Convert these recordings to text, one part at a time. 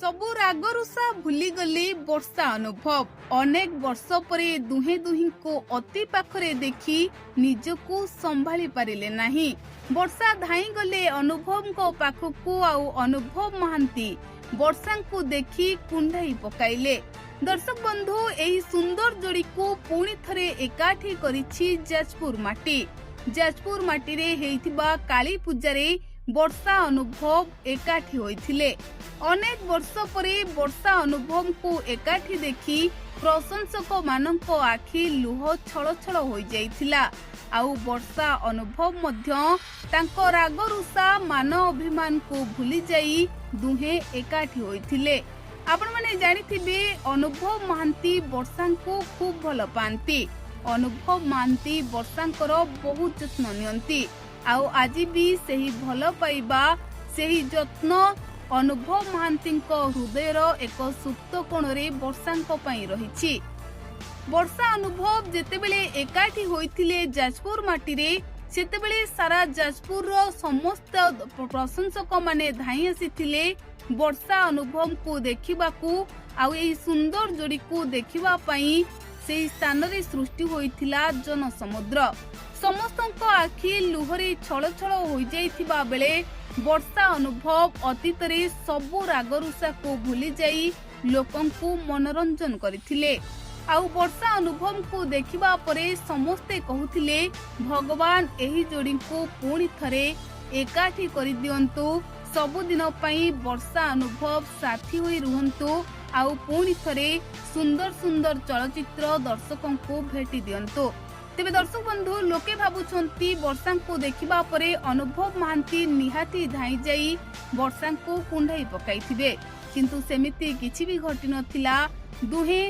ସବୁ ରାଗରୁଷା ଭୁଲିଗଲେ ବର୍ଷା ଅନୁଭବ। ଅନେକ ବର୍ଷ ପରେ ଦୁହେଁ ଦୁହିଁଙ୍କୁ ଅତି ପାଖରେ ଦେଖି ନିଜକୁ ସମ୍ଭାଳି ପାରିଲେ ନାହିଁ। ବର୍ଷା ଧାଇଁଗଲେ ଅନୁଭବଙ୍କ ପାଖକୁ, ଆଉ ଅନୁଭବ ମହାନ୍ତି ବର୍ଷାଙ୍କୁ ଦେଖି କୁଣ୍ଢାଇ ପକାଇଲେ। ଦର୍ଶକ ବନ୍ଧୁ, ଏହି ସୁନ୍ଦର ଯୋଡ଼ିକୁ ପୁଣି ଥରେ ଏକାଠି କରିଛି ଯାଜପୁର ମାଟି। ଯାଜପୁର ମାଟିରେ ହେଇଥିବା କାଳୀ ପୂଜାରେ ବର୍ଷା ଅନୁଭବ ଏକାଠି ହୋଇଥିଲେ। ଅନେକ ବର୍ଷ ପରେ ବର୍ଷା ଅନୁଭବଙ୍କୁ ଏକାଠି ଦେଖି ପ୍ରଶଂସକମାନଙ୍କ ଆଖି ଲୁହ ଛଳଛଳ ହୋଇଯାଇଥିଲା। ଆଉ ବର୍ଷା ଅନୁଭବ ମଧ୍ୟ ତାଙ୍କ ରାଗରୁଷା, ମାନ ଅଭିମାନକୁ ଭୁଲିଯାଇ ଦୁହେଁ ଏକାଠି ହୋଇଥିଲେ। ଆପଣମାନେ ଜାଣିଥିବେ, ଅନୁଭବ ମହାନ୍ତି ବର୍ଷାଙ୍କୁ ଖୁବ୍ ଭଲ ପାଆନ୍ତି। ଅନୁଭବ ମହାନ୍ତି ବର୍ଷାଙ୍କର ବହୁତ ଯତ୍ନ ନିଅନ୍ତି। ଆଉ ଆଜି ବି ସେହି ଭଲ ପାଇବା, ସେହି ଯତ୍ନ ଅନୁଭବ ମହାନ୍ତିଙ୍କ ହୃଦୟର ଏକ ସୁପ୍ତ କୋଣରେ ବର୍ଷାଙ୍କ ପାଇଁ ରହିଛି। ବର୍ଷା ଅନୁଭବ ଯେତେବେଳେ ଏକାଠି ହୋଇଥିଲେ ଯାଜପୁର ମାଟିରେ, ସେତେବେଳେ ସାରା ଯାଜପୁରର ସମସ୍ତ ପ୍ରଶଂସକମାନେ ଧାଇଁ ଆସିଥିଲେ ବର୍ଷା ଅନୁଭବଙ୍କୁ ଦେଖିବାକୁ। ଆଉ ଏହି ସୁନ୍ଦର ଯୋଡ଼ିକୁ ଦେଖିବା ପାଇଁ ସେହି ସ୍ଥାନରେ ସୃଷ୍ଟି ହୋଇଥିଲା ଜନସମୁଦ୍ର। ସମସ୍ତଙ୍କ ଆଖି ଲୁହରେ ଛଳଛଳ ହୋଇଯାଇଥିବା ବେଳେ ବର୍ଷା ଅନୁଭବ ଅତୀତରେ ସବୁ ରାଗରୁଷାକୁ ଭୁଲିଯାଇ ଲୋକଙ୍କୁ ମନୋରଞ୍ଜନ କରିଥିଲେ। ଆଉ ବର୍ଷା ଅନୁଭବଙ୍କୁ ଦେଖିବା ପରେ ସମସ୍ତେ କହୁଥିଲେ, ଭଗବାନ ଏହି ଯୋଡ଼ିଙ୍କୁ ପୁଣି ଥରେ ଏକାଠି କରିଦିଅନ୍ତୁ, ସବୁଦିନ ପାଇଁ ବର୍ଷା ଅନୁଭବ ସାଥୀ ହୋଇ ରୁହନ୍ତୁ, ଆଉ ପୁଣି ଥରେ ସୁନ୍ଦର ସୁନ୍ଦର ଚଳଚ୍ଚିତ୍ର ଦର୍ଶକଙ୍କୁ ଭେଟି ଦିଅନ୍ତୁ। ତେବେ ଦର୍ଶକ ବନ୍ଧୁ, ଲୋକେ ଭାବୁଛନ୍ତି ବର୍ଷାଙ୍କୁ ଦେଖିବା ପରେ ଅନୁଭବ ମହାନ୍ତି ନିହାତି ଧାଇଁ ଯାଇ ବର୍ଷାଙ୍କୁ କୁଣ୍ଢାଇ ପକାଇଥିବେ, କିନ୍ତୁ ସେମିତି କିଛି ବି ଘଟିନଥିଲା। ଦୁହେଁ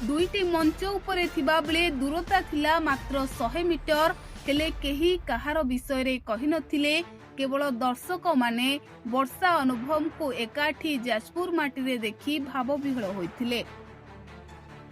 ଦୁଇଟି ମଞ୍ଚ ଉପରେ ଥିବାବେଳେ ଦୂରତା ଥିଲା ମାତ୍ର 100 ମିଟର। ହେଲେ କେହି କାହାର ବିଷୟରେ କହିନଥିଲେ। କେବଳ ଦର୍ଶକମାନେ ବର୍ଷା ଅନୁଭବଙ୍କୁ ଏକାଠି ଯାଜପୁର ମାଟିରେ ଦେଖି ଭାବବିହ୍ୱଳ ହୋଇଥିଲେ।